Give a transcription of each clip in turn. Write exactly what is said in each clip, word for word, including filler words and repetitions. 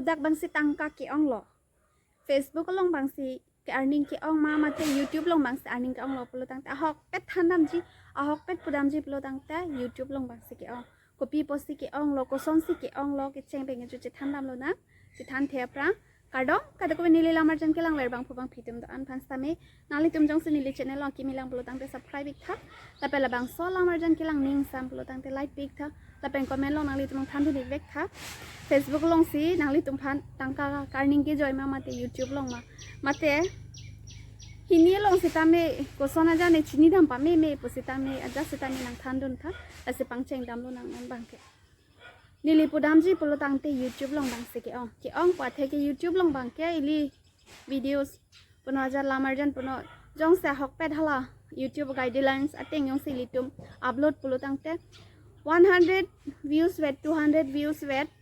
Dak bangsi tangka ke-onglo. Facebook along bangsi ke earning ke-ong ma mate YouTube along bangsi earning ke-onglo pulo tangte ahokpet thandamji, ahokpet pudamji pulo tangte YouTube along bangsi ke-ong. Kopi pusi ke-onglo, kosonsi ke-onglo, kecheng pengen chu chethandamlonang, chethan the aphrang. Kardom, kadokave neli lam arjan kelangver bangphu bangphi atum do-an aphan sitame nanglitum jongsi neli channel along kimi lang pulo tangte subscribe ik tha. Lapen labangso lam arjan kelang ning san pulo tangte like pi ik tha. Lapen comment along nanglitum thandun ik vek tha. Facebook alongsi nanglitum aphan tangka ke-earning kejoi ma mate YouTube along ma. Mate hini along sitame koson aja ne chinidam pameme pu sitame aja sitame nangthandun tha. Lasi pangchengdamlonang non bangke. Neli pudamji pulo tangte YouTube along bangsi ke-ong. Ke-ong pu athe ke YouTube along bangke ili videos puno aja lam arjan puno jongsi ahokpet hala YouTube guidelines ateng jongsi ilitum upload pulo tangte one hundred views vet, two hundred views vet,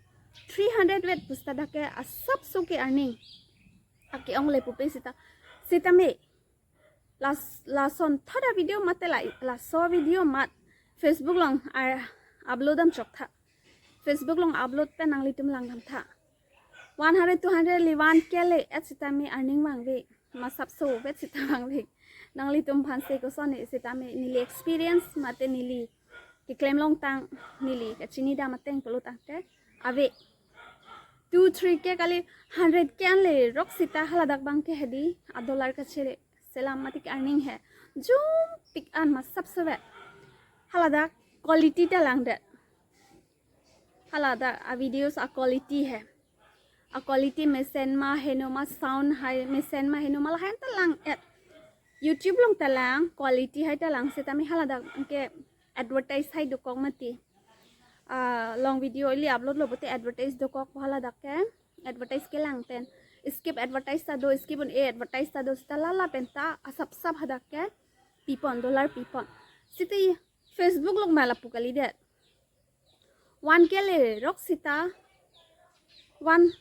three hundred vet pu seta dak ke asapso ke-earning ake-ongle pupe sita. Sitame las, lason thoda video mate la, laso video mat Facebook along ar upload dam chok tha. Facebook along upload pen nanglitum langdam tha. One hundred, two hundred li one K le-et sitame earning vangve. Masapso vet sita vangve. Nanglitum aphan se koson ne sitame neli experience mate neli keklem longtang, neli kachinidam ateng pulo tangte ave. Two, three K kali, hundred K an lerok sita haladak bangke hedi a dollar kachere selam mate ke-earning he. Jumpik an masapso vet. Haladak quality ta langdet. Haladak a videos a quality he. A quality mesen ma heno ma sound hai mesen ma heno ma lahen ta lang-et. YouTube along ta lang, quality hai ta lang sitame haladak ke advertise hai dokok mati. Ah, long video ili upload lo pute advertise dokok haladak ke. Advertise kelang pen. Skip advertise ta do, skip un-e advertise ta do sita lala pen ta asapsap hadak ke pipon, dollar pipon. Sita Facebook along ma lapu kalidet. One K lerok sita one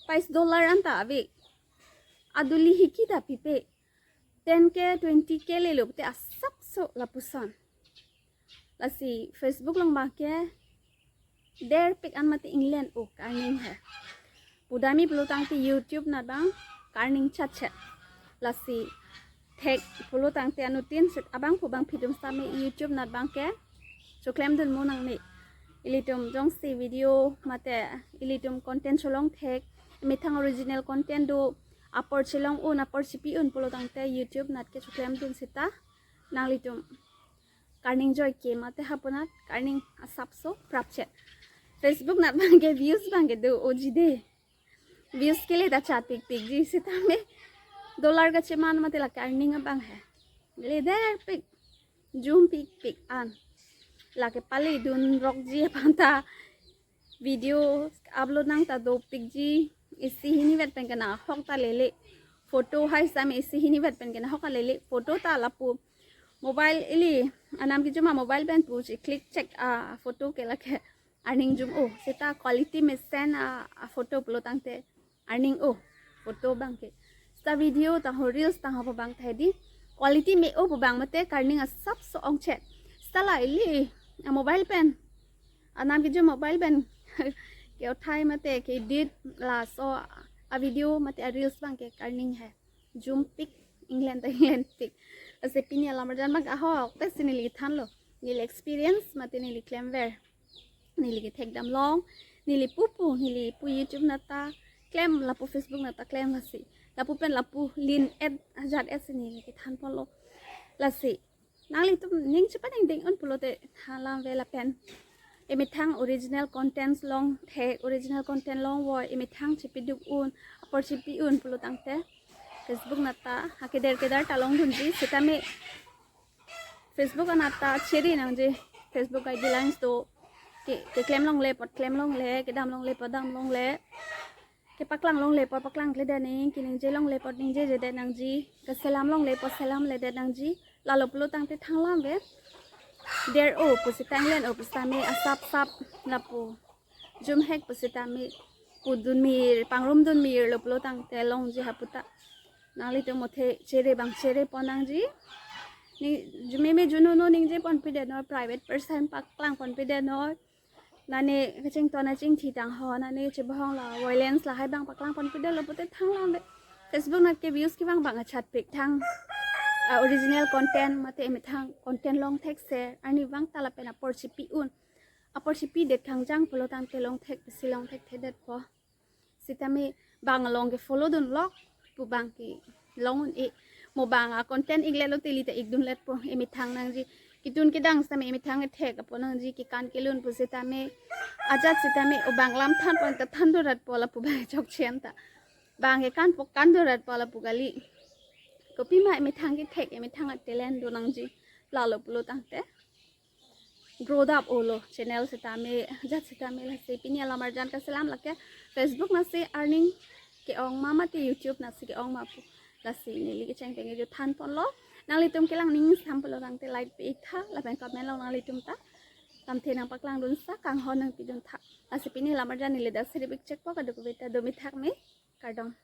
pais dollar anta ave. Aduli hiki ta pipe. Ten K, twenty K lelo pute asapso lapuson. Lasi Facebook along bangke derpik an mate inglen-o ke-earning he. Pudamji pulo tangte YouTube nat bang ke-earning chatchet. Lasi thek pulo tangte anuttin set abangphu bangphi atum sitame YouTube nat bangke choklemdun mo nangne. Ilitum jongsi video mate ilitum content cholong thek, methang original content do, apor chelong un, apor chipi un pulo tangte YouTube nat ke choklemdun sita nanglitum ke-earning joike mate hapu nat ke-earning asapso prapchet. Facebook nat bangke views bangke do-oji de. Views kele ta chat pikpikji sitame dollar kacheman mate lake earning abang he. Le derpik, jumpikpik an. Lake pale dunrokji aphan ta video upload nang ta dopikji, isi hini vet pen ke nahok ta lele. Photo hai sitame isi hini vet pen ke nahok ta lele. Photo ta lapu mobile ili anam kejuma mobile pen pusi click chek a photo ke lake earning jum-o. Sita quality mesen a, a photo pulo tangte earning-o. Photo bangke. Sita video tangho reels tangho pu bang ta hedi quality me-o pu bang mate ke-earning asapso ongchet. Sita la ili a mobile pen, anam keju mobile pen ke-othai mate ke-edit laso a video mate a reels bangke ke-earning he. Jumpik, inglen ta inglenpik. Lasi pini alam arjan bang ahokpet si neli thanlo. Neli experience mate neli klemver. Neli kethekdam long, neli pupu, neli pu YouTube nat ta klem, lapu Facebook nat ta klem lasi. Lapu pen lapu lin-et ajat-et si neli kethan ponlo. Lasi nanglitum ning chepadengdeng un pulote than lamve lapen emethang original contents long thek, original content longvoi, emethang chepiduk un, apor chipi un pulo tangte Facebook nat ta ha keder keder ta longdunji sitame Facebook anat ta chere nangji, Facebook guidelines do. Ke, keklem longle apot klem longle, kedam longle apot dam longle. Kepaklang longle apot paklang kledet nangji, keningje longle apot ningjejedet nangji, keselam longle apot selamledet nangji. Lalo pulo tangte than lamve. Der-o pusi ta inglen-o pusitame asapsap lapu jumhek pusitame pudun mir, pangrum dun mirlo pulo tangte longji hapu ta. Nanglitum mothe chere bang chere pon nangji. Ni jumeme junono ningje ponpidetnoi, private person paklang ponpidetnoi. Nane kachington achingthi tang ho, nane chebohong la violence lahai abang paklang pon pidolo pute thang lang de. Facebook nat ke views kevang abang achatpik thang. Ah, original content mate emethang content long thek se arnivang ta lapen apor chipi un. Apor chipi det khangjang pulo tangte long thek pisi long thekthedetpo. Sitame bang along ke follow dunlok pu abang ke long un-e, mo bang a content iklet lote ili ta ikdunletpo. Emethang nangji ketun kedang sitame emethang kethek apot nangji kekan kelun pu sitame ajat sitame o bang lam than pon ta than doratpo lapu abang chokche ta. Bang kekan po kan doratpo lapu kali. Kopima emethang kethek emethang a-talent do nangji. Lalo pulo tangte grow up olo channel sitame ajat sitame. Lasi pini alam arjan kaselam lake Facebook nasi earning ke-ong ma mate YouTube nasi ke-ong ma pu. Lasi neli kecheng penge juthan ponlo. Nanglitum kelang ning sam pulo tangte like pi-ik tha lapen comment along nanglitum ta lamthe nangpaklang dunsa kanghon nangpidun tha. Lasi pini alam arjan neli dak seri bik chekpo, kadokave ta domi thak me, kardom.